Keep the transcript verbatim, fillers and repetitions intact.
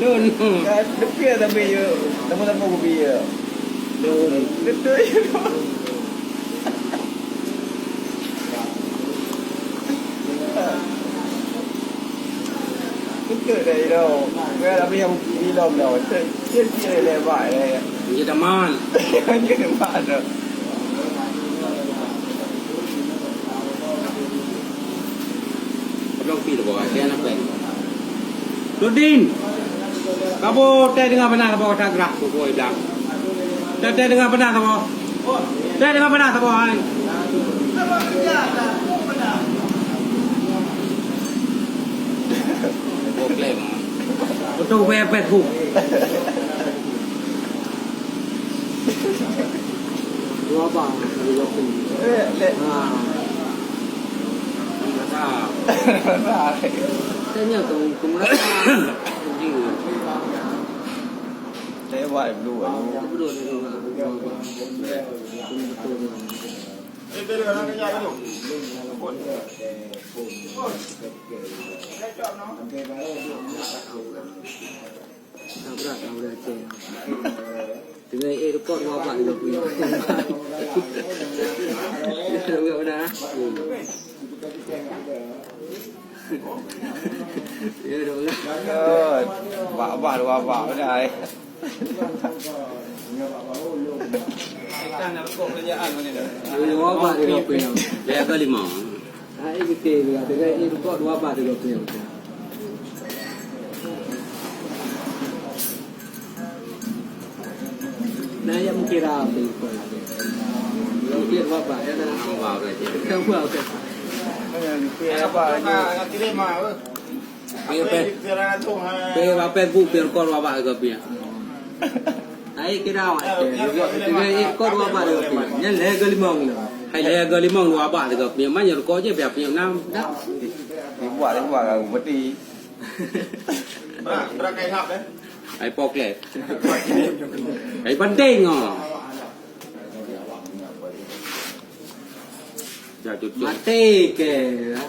Lôn. Ka dekat tapi ya, teman-teman kubi ya. Lôn. Betul ya. Betul dah, you know. Kan tapi yang di lom dah. Cek, cek, cek, lebar, ya. Dia dah man. Dia dah man dah. Padang pi tu bawa, dia nak pen. Nurdin. Kamu teh dengar benar apa kata gerah tu, boy, bilang. Teh, teh dengar benar apa? Teh dengar benar apa, hai? Betul, bepet, bu. Dua bang, dua puluh. Eh, lek. Ha. Mantap. Tanya tu, kemudian. Saya buat dulu. Dua bang. Dua bang. Tabrak, tabrak, cek. Tinggal, eh, rekod dua bak juga punya. Dah, dah, dah. Ya, dah, dah. Bak-bak dua bak dah, eh. Dua bak juga punya. Dia ke lima. Hai, betul juga. Tinggal, eh, rekod dua bak juga punya. Nah, ya, mungkin rapi kau lagi. Mungkin apa, ya, dah. Tambah berarti. Tambah, oke. Apa lagi? Pe, pe. Pe, apa, bu, pe, rekod dua bak ke, pe. Hai, kira awak. Tiga ekor dua bak tiga puluh. Nyan lhèe geulimong lom. Hai, lhèe geulimong dua bak tiga puluh. Man, nyan rekod je, pihak punya enam. Dah. Dibuat, dibuat, aku peti. Bra, bra kai hap, eh? Hai poklet. Hai penting, oh. Jatuh, jatuh. Mati ke, ya?